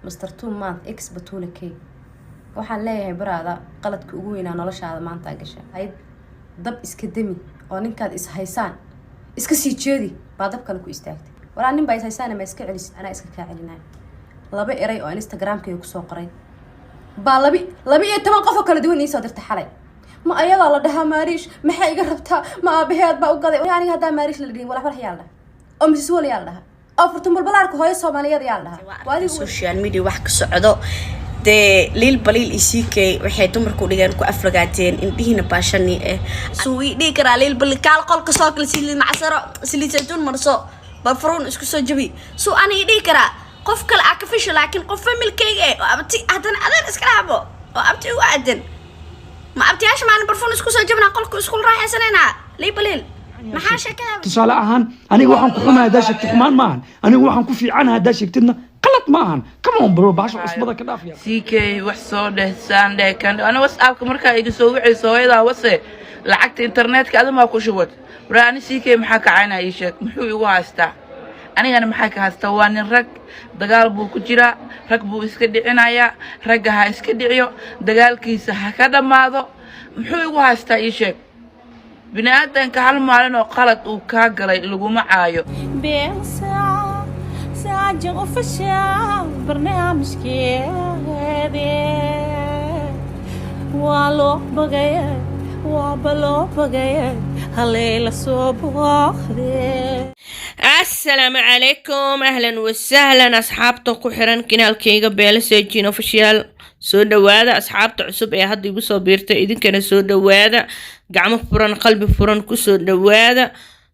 Master Two Month X Batula K. Waxaan leeyahay, baraada, qaladka ugu weynaa noloshaada maanta gasha hayd. Dab iska demi oo ninkaad is haysaan iska sii jeedi baa dab kale ku istaagtay. Walaa nin baa is haysaana, ma iska celisid, anaa iska kaa celinayo. Laba eray oo Instagramkayga kusoo qoray baa 12 qof oo kala duwan iisoo dirtay xalay. Ma ayadaa la dhahaa Maariish? Maxay iga rabtaa? Ma aabaheed baa u gaday? Aniga haddaa Maariish la dhihin, walax walax yaa la dhaha, oo Mrs Wal yaa la dhahaa, oo furtumbalbalaarka hooyo Soomaaliyeed yaa la dhahaa. Waa adiga. Social media wax ka socdo dee, Liil Baliil iyo CK waxay dumarku dhigeen ku aflagaateen indhihiina baashani suu ii dhihi karaa Liil Baliil, kaal qolka soo kale, saliid macsaro, saliid saytuun marso, barfaruun isku soo jabi. Suu ana ii dhihi karaa qof kale aa ka fisho, laakiin qof familkayga oo abti, haddana adeer iska dhaabo oo abti ugu aadan. Ma abtiyaasha maalin barfuun isku soo jabinaa, qolka iskula raaxaysanaynaa? Liil Baliil, maxaa sheekada? Tusaale ahaan, aniga waxaan ku xumahay haddaa sheegtid, xumaan ma ahan. Aniga waxaan ku fiicanahay haddaa sheegtidna, qalad ma ahan. Come on, bro, bahasha cusbada ka dhaaf ya. CK wax soo dheh, saan dheh, kan ana WhatsAppka markaa iga soo wicayso, hooyadaa wase, lacagta internetka adamaa ku shubad. War ani CK maxaa kacaynaa? Ii sheeg, muxuu igu haystaa? Anigana maxaa ka haystaa? Waa nin rag, dagaal buu ku jiraa, rag buu iska dhicinayaa. Ragga ha iska dhiciyo, dagaalkiisa ha ka dhammaado. Muxuu igu haystaa? Ii sheeg. Bini aadanka hal maalin oo qalad uu kaa galay laguma caayo. Saajan u fashaa barnaamijkeede, waa loo bogaya, waaba loo bogaya, haleyla soo booqde. Asalaamu calaykum, ahlan wasahlan, asxaabta ku xiran kanaalkayga Beelo Seejin Official, soo dhawaada. Asxaabta cusub ee hadda igu soo biirtay, idinkana soo dhawaada, gacmo furan, qalbi furan kusoo dhawaada.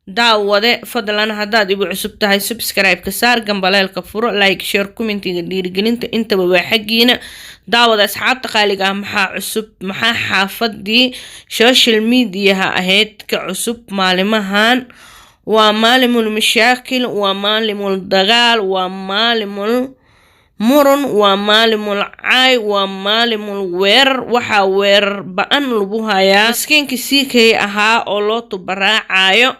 Daawade, fadlan haddaad igu cusub tahay, subscribe-ka saar, gambaleelka furo, like, share, commentiga, dhiirigelinta intaba waa xaggiina. Daawada, asxaabta qaaliga ah, maxaa cusub? Maxaa xaafadii social mediaha ahayd ka cusub maalimahan? Waa maalimul mashaakil, waa maalimul dagaal, waa maalimul murun, waa maalimul caay, waa maalimul weerar. Waxaa weerar ba-an lagu hayaa maskiinka CK ahaa oo loo tubaraacayo.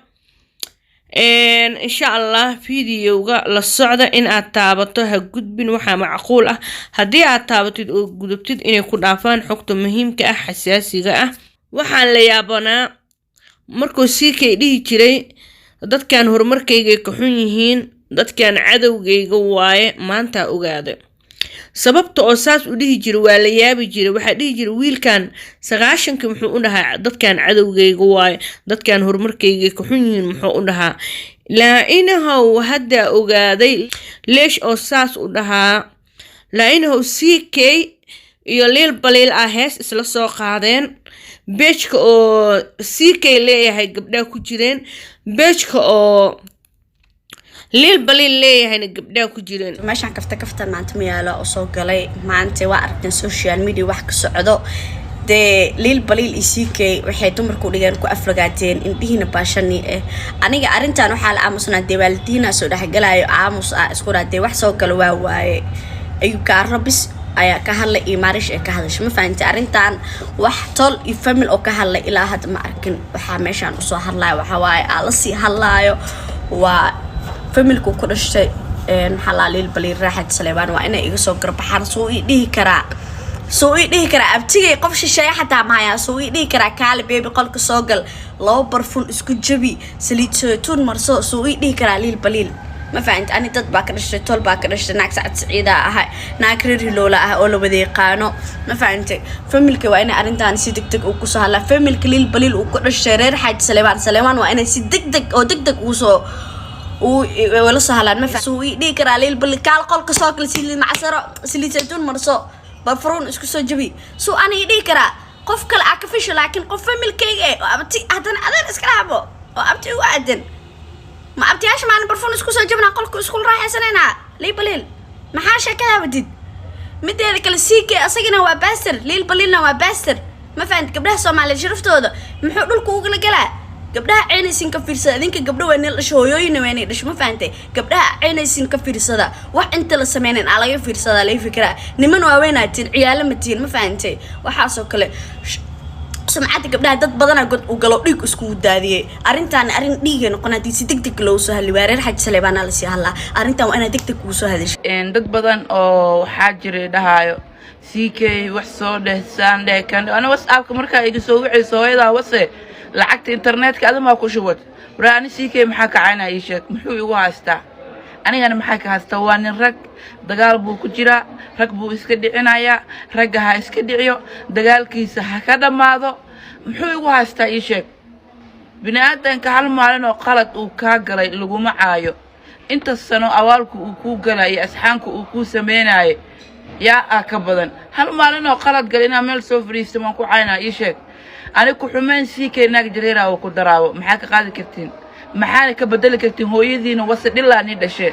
Insha Allah videoga la socda. In aad taabato ha gudbin. Waxaa macquul ah haddii aad taabatid oo gudubtid inay ku dhaafaan xogta muhiimka ah, xasaasiga ah. Waxaan la yaabanaa markuu CK dhihi jiray, "Dadkan horumarkaygay ka xun yihiin, dadkan cadowgayga waaye." Maantaa ogaada sababta oo saas u dhihi jiray. Waa la yaabi jiray. Waxaa dhihi jiray, "Wiilkan 90-kii muxuu u dhahaa dadkan cadowgayga waaye, dadkan horumarkaygay ka xun yihiin muxuu u dhahaa?" Laa-inahow haddaa ogaaday leesh oo saas u dhahaa. Laa-inahow CK iyo Liil Baliil ah hees isla soo qaadeen. Page-ka oo CK leeyahay gabdhaa ku jireen, page-ka oo Liil Baliil leeyahayna gabdhaa ku jireen. Meeshaan kafta kaftan maanta ma yaalo oo soo galay. Maanta waa aragteen social media wax ka socdo dee, Liil Baliil iyo CK waxay dumarku dhigeen ku aflagaateen indhihiina baashani aniga arrintan waxaa la aamusnaa dee, waalidiina soo dhexgalayo, aamus ah isku raa dee. Wax soo gala waa waaye, Ayub Kaaro bis ayaa ka hadlay iyo Maarish ee ka hadashay. Ma fahamtay? Arrintan wax tol iyo family oo ka hadlay ilaa hadda ma arkin. Waxaa meeshaan usoo hadlaya waxaa waaye, aa lasii hadlaayo, waa familku ku dhashtay maxaa laa Liil Baliil, Raaxad Saleebaan. Waa inay iga soo garbaxaan. Suu ii dhihi karaa abtigay, qof shisheeye xataa mahayaa, suu ii dhihi karaa, "Kaale baby, qolka soo gal, laba barfun isku jabi, saliid saytuun marso"? Suu ii dhihi karaa Liil Baliil? Ma fahamti? Ani dad baa ka dhashay, tol baa ka dhashay, naag Sacad Siciida ahay, naag reer Hiloola ah oo la wada yaqaano. Ma fahamtay? Familka waa inay arrintan si deg deg uu kusoo hadlaa. Familka Liil Baliil uu ku dhashay, reer Xaaji Saleebaan, Saleebaan, waa inay si deg deg oo deg deg uusoo uu la soo hadlaan. Ma fahamti? Suu ii dhihi karaa Liil Baliil, "Kaal qolka soo gal, saliid macsaro, saliid saytuun marso, barfaruun isku soo jabi"? Suu ani ii dhihi karaa qof kale aa ka fisho, laakiin qof familkayga oo abti, haddana adeer iska dhaabo oo abti ugu aadan? Ma abtiyaasha maalin barfuun isku soo jabinaa, qolka iskula raaxaysanaynaa? Liil Baliil, maxaa sheekadaa wadid? Mideeda kale, CK asagana waa baaster, Liil Baliilna waa baaster. Ma fahamti? Gabdhaha Soomaaliyeed sharaftooda muxuu dhulka ugala galaa? Gabdhaha ceynaysin ka fiirsada. Idinka gabdho waa inay dhasho, hooyooyina waa inay dhasho. Ma fahantay? Gabdhaha ceynaysin ka fiirsada. Wax inta la sameynin aa laga fiirsadaa, laga fikiraa. Niman waaweynaa tihin, ciyaalo ma tihin. Ma fahantay? Waxaasoo kale. Sumcadda gabdhaha dad badanaa god u galo, dhiig iskugu daadiyey. Arrintaan arrin dhiigay noqon haddii si deg deg loo soo hadli waa. Reer Xaji Saleebaanaa lasii hadlaa. Arrintan waa inaad deg deg kugu soo hadashay. Dad badan oo waxaa jiray dhahaayo, "CK wax soo dheh, saan dheh, kan." Ana WhatsAppka markaa iga soo wicayso, hooyadaa wase, lacagta internetka adamaa ku shubad. Waraa, ani CK maxaa kacaynaa? Ii sheeg, muxuu igu haystaa? Anigana maxaa ka haystaa? Waa nin rag, dagaal buu ku jiraa, rag buu iska dhicinayaa. Ragga ha iska dhiciyo, dagaalkiisa ha ka dhammaado. Muxuu igu haystaa? Ii sheeg. Bini aadanka hal maalin oo qalad uu kaa galay laguma caayo. Inta sano awaalku uu kuu galaya, asxaanku uu kuu sameynaayo yaa ah ka badan. Hal maalin oo qalad gal inaa meel soo fadhiista waan ku caynaa? Ii sheeg. Ani ku xumeyn CK naag jareera oo ku daraabo, maxaa ka qaadi kartiin? Maxaana ka bedeli kartiin? Hooyadiina wase, dhilaa ni dhashe.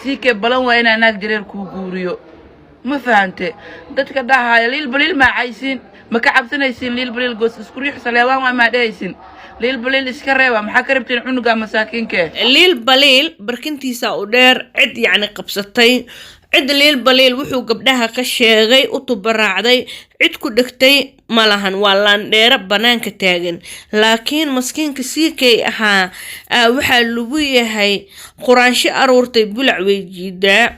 CK balan waa inaa naag jareer kuu guuriyo, ma fahante? Dadka dhahaya Liil Baliil maa caysiin, ma ka cabsanaysiin? Liil Baliil goos isku riix, Saleebaan waa maa dhehaysin? Liil Baliil iska reeba, maxaa ka rabtiin cunuga masaakiinka? Liil Baliil barkintiisa u dheer, cid yacni qabsatay, cid Liil Baliil wuxuu gabdhaha ka sheegay u tubaraacday, cid ku dhegtay ma lahan. Waa laandheero bannaanka taagan. Laakiin maskiinka CK ahaa waxaa lagu yahay quraansho aruurtay, bulac way jiidaa.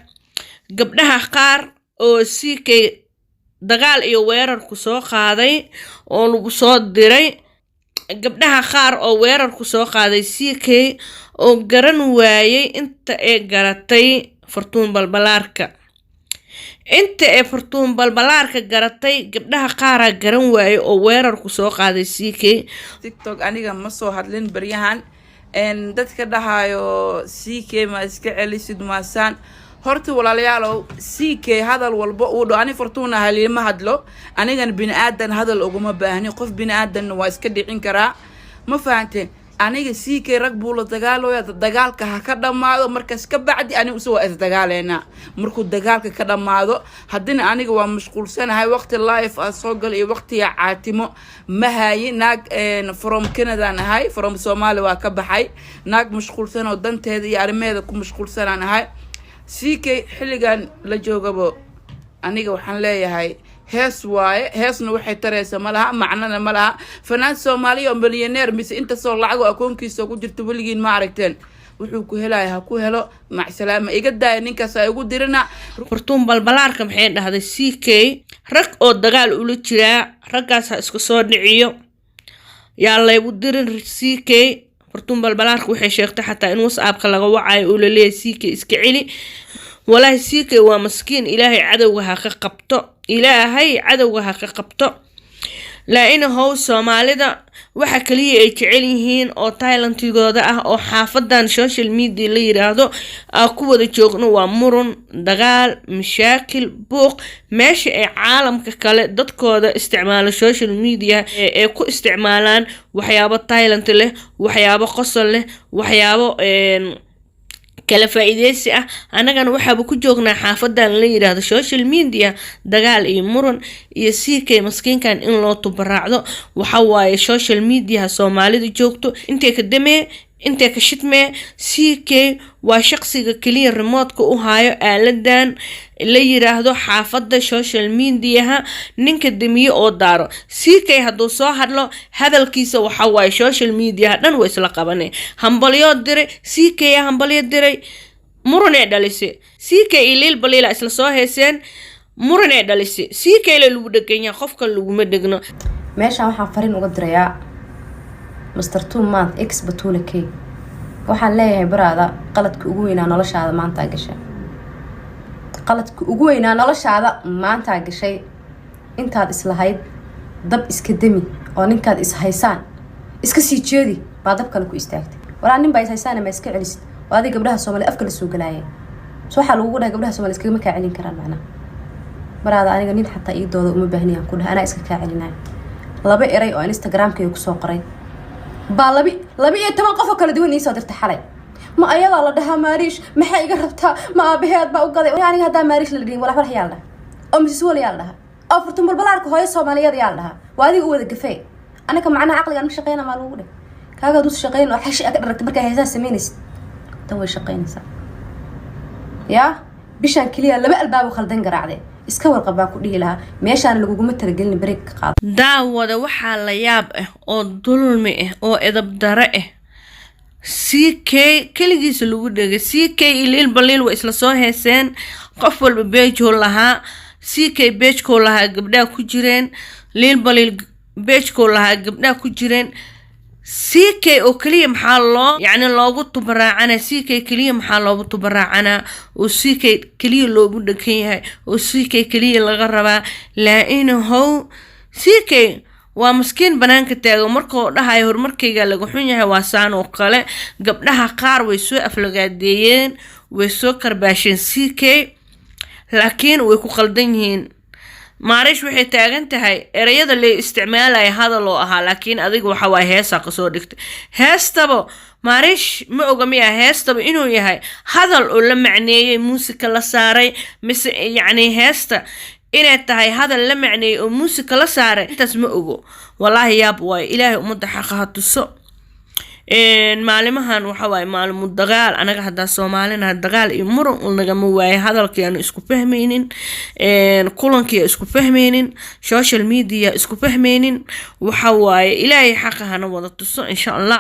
Gabdhaha qaar oo CK dagaal iyo weerarku soo qaaday oo lagu soo diray, gabdhaha qaar oo weerarku soo qaaday CK oo garan waayay inta ay garatay Fartuun Balbalaarka, inta ay Fartuun Balbalaarka garatay, gabdhaha qaaraa garan waayay oo weerarku soo qaaday CK. TikTok aniga ma soo hadlin baryahan. Dadka dhahayo, "CK ma iska celisid maasaan?" Horta walaalayaalow, CK hadal walba uu dho, ani Fartuuna haliima hadlo. Anigan bini aadan hadal uguma baahni, qof bini aadanna waa iska dhicin karaa, ma fahanteen? Aniga CK rag buu la dagaalooya, dagaalka ha ka dhammaado. Markaas ka bacdi aniga usa waa isdagaaleynaa markuu dagaalka ka dhammaado. Haddina aniga waa mashquulsanahay, waqti live a soo gala iyo waqtiga caatimo ma hayi. Naag from Canadaan ahay, from Soomaali waa ka baxay. Naag mashquulsan oo danteeda iyo arrimaheeda ku mashquulsanaan ahay. CK xilligan la joogabo, aniga waxaan leeyahay hees waaye, heesna waxay taraysa ma laha, macnana ma laha. Fanaan Soomaaliya oo milyaneer mise intasoo lacag oo akoonkiisa ku jirta weligiin ma aragteen? Wuxuu ku helaya ha ku helo, macsalaama. Iga daaya ninkaas, ha igu dirina. Fartuun Balbalaarka maxay dhahday? CK rag oo dagaal ula jiraa, raggaas ha iska soo dhiciyo, yaa laygu dirin CK. Fartuun Balbalaarka waxay sheegtay xataa in WhatsAppka laga wacayo oo laleeyahay, "CK iska celi." Walaahi CK waa maskiin. Ilaahay cadowga ha ka qabto, Ilaahay cadowga ha ka qabto. Laa-ina how Soomaalida waxa kaliya ay jecel yihiin oo talentigooda ah oo xaafadan social media la yiraahdo aa ku wada joogno waa murun, dagaal, mashaakil, buuq. Meesha ay caalamka kale dadkooda isticmaalo social media ee ku isticmaalaan waxyaabo talent leh, waxyaabo qosol leh, waxyaabo kala faa-iideysi ah, annagana waxaaba ku joognaa xaafadan la yiraahdo social media dagaal iyo muran iyo CK maskiinkan in loo tubaraacdo. Waxa waaye social mediaha Soomaalida joogto intay ka damee, intay ka shidmee. CK waa shaqsiga keliya remote-ka u hayo aaladan la yiraahdo xaafada social mediaha. Ninka damiye oo daaro, CK hadduu soo hadlo, hadalkiisa waxa waaye social mediaha dhan waa isla qabane. Hambalyo diray CK, hambalyo diray, muranee dhalisay. CK iyo Liil Baliila isla soo heeseen, muranee dhalisay. CK la lagu dhegan yahay, qofka laguma dhegno. Meeshaan waxaan fariin uga dirayaa Master Two Month X Batula K. Waxaan leeyahay, baraada, qaladka ugu weynaa noloshaada maantaa gashay, qaladka ugu weynaa noloshaada maantaa gashay. Intaad islahayd dab iska demi oo ninkaad is haysaan iska sii jeedi, baa dab kale ku istaagtay. Walaa nin baa is haysaana, ma iska celisid? Oo adig gabdhaha Soomaliya afka la soo galaayay. So waxaa lagugu dhahay gabdhaha Somalia iskagama kaa celin karaan macnaha. Baraada, aniga nin xataa ii dooda uma baahniyaan ku dhahay, anaa iska kaa celinayo. Laba eray oo Instagramkayga kusoo qoray baa labi 12 qof oo kala duwan iisoo dirtay xalay. Ma ayadaa la dhahaa Maariish? Maxay iga rabtaa? Ma aabaheed baa u gaday? Aniga haddaa Maariish la dhihin, walax walax yaa la dhaha, oo Mrs Wal yaa la dhahaa, oo Furtun Balbalaarka hooyo Soomaaliyeed yaa la dhahaa. Waa adiga u wada gafee. Aniga macnaha caqligaan ma shaqeyna maa lagugu dheh? Kaagaad us shaqeyn oo xashi ka dharagta markaa heesaa samaynaysid, tan way shaqeynaysaa. Yaa Bishaan keliya laba albaabo khaldan garaacde. Iska warqab baan ku dhihi lahaa. Meeshaan laguguma talagelin, break ka qaado. Daawada, waxaa la yaab ah oo dulmi ah oo edab dare ah, CK keligiisa lagu dhegay. CK iyo Liil Baliil way isla soo heeseen, qof walba page-kuu lahaa. CK page-kuu lahaa gabdhaha ku jireen, Liil Baliil page-kuu lahaa gabdhaha ku jireen. CK oo keliya maxaa loo yacni loogu tubaraacanaa? CK keliya maxaa loogu tubaraacanaa oo CK keliya loogu dhegan yahay oo CK keliya laga rabaa? Laa-inahow, CK waa maskiin banaanka taagan. Markuu dhahayo horumarkayga laga xun yahay, waa saan oo kale. Gabdhaha qaar way soo aflagaadeeyeen, way soo karbaasheen CK, laakiin way ku qaldan yihiin. Maariish waxay taagan tahay ereyada la isticmaalaya hadal oo ahaa, laakiin adiga waxa waay heesaa kasoo dhigtay. Heestaba Maariish ma oga miya heestaba inuu yahay hadal oo la macneeyey, muusika la saaray, mise yacni heesta inay tahay hadal la macneeyey oo muusika la saaray? Intaas ma ogo. Walaahi yaab waayo. Ilaahay ummadda xaqa ha tuso. Maalimahan waxa waaye maalimu dagaal. Anaga haddaa Soomaalina dagaal iyo muran uu nagama waayo. Hadalkii aanu isku fahmaynin, kulankii isku fahmaynin, social media isku fahmaynin. Waxa waaye, Ilaahay xaqa hana wada tuso, insha Allah.